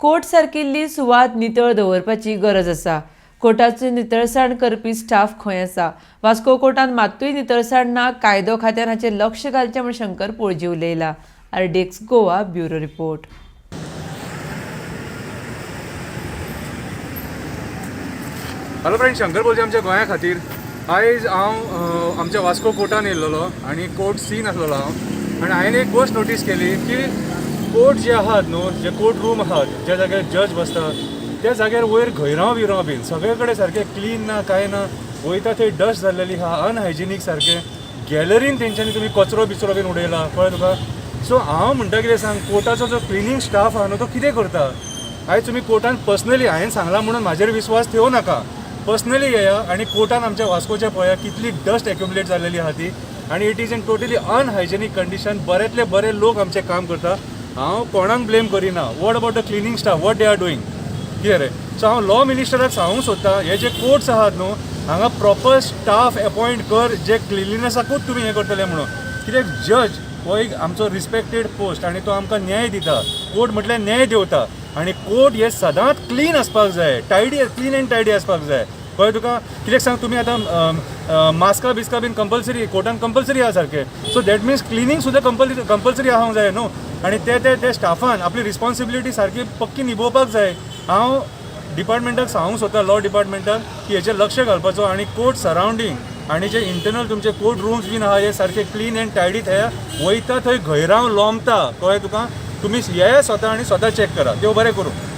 Court सारकिल्ली सुवात नितळ दवरपाची गरज आसा. कोर्टाची नितळसाण करपी स्टाफ खंय आसा? वास्को कोर्टान मात्तूय नितळसाण ना. कायदो खात्यान हाचेर लक्ष घालचें म्हूण Shankar Polji उलयला. RDX Goa bureau report. Hello friend, Shankar Polji आमच्या गोंया खातीर. आयज हांव आमच्या वास्को कोर्टान येयल्लोलो आनी कोर्ट सीन आसलेलो हांव आनी हांवें एक गोश्ट नोटीस केली की कोर्ट जे आहात न्हू, जे कोर्ट रूम आहात, ज्या जाग्यार जज बसता त्या जाग्यार वयर घयरांव बिरांव बीन सगळे कडेन सारकें क्लीन ना, कांय ना. वयता थंय डस्ट जाल्लेली आहा, अनहायजिनीक सारकें. गॅलरीन तेंच्यांनी तुमी कचरो बिचरो बीन उडयला, कळ्ळें तुका? सो हांव म्हणटा कितें सांग, कोर्टाचो जो क्लिनींग स्टाफ आहा न्हू तो कितें करता? आयज तुमी कोर्टान पर्सनली, हांवें सांगलां म्हणून म्हाजेर विस्वास ठेवू नाका, पर्सनली येया आनी कोर्टान आमच्या वास्कोच्या पळया कितली डस्ट एक्युमुलेट जाल्लेली आहा ती आनी it is in totally unhygienic condition. बऱ्यांतले बरे लोक आमचे काम करता, हांव कोणाक ब्लेम करिना. What about the cleaning staff? What they are doing? कितें रे? सो हांव लॉ मिनिस्टराक सांगूंक सोदता, हे जे कोर्ट्स आहात न्हू हांगा प्रॉपर स्टाफ एपॉयंट कर जे क्लिनलीनेसाकूच तुमी हें करतले म्हणून. कित्याक जज हो एक आमचो रिस्पेक्टेड पोस्ट आनी तो आमकां न्याय दिता. कोर्ट म्हटल्यार न्याय देवता आनी कोर्ट हे सदांच क्लीन आसपाक जाय, टायडी, क्लीन एंड टायडी आसपाक जाय, कळ्ळें तुका? कित्याक सांग, तुमी आतां मास्कां बिस्कां बीन कंपल्सरी कोर्टान कंपल्सरी आहा सारकें. सो that means cleaning सुद्दां कंपल्सरी आसूंक जाय न्हू आनी ते ते ते स्टाफान आपली रिस्पॉन्सिबिलिटी सारकी पक्की निभोवपाक जाय. हांव डिपार्टमेंटाक सांगूंक सोदता, लॉ डिपार्टमेंटाक, की हेचेर लक्ष घालपाचो आनी कोर्ट सरावंडींग आनी जे इंटरनल तुमचे कोर्ट रूम्स बीन आहा हे सारके क्लीन एंड टायडी. थंय वयता थंय घयरांव लोंबता, कळ्ळें तुका? तुमी येया स्वता आनी स्वता चॅक करा. देव बरें करूं.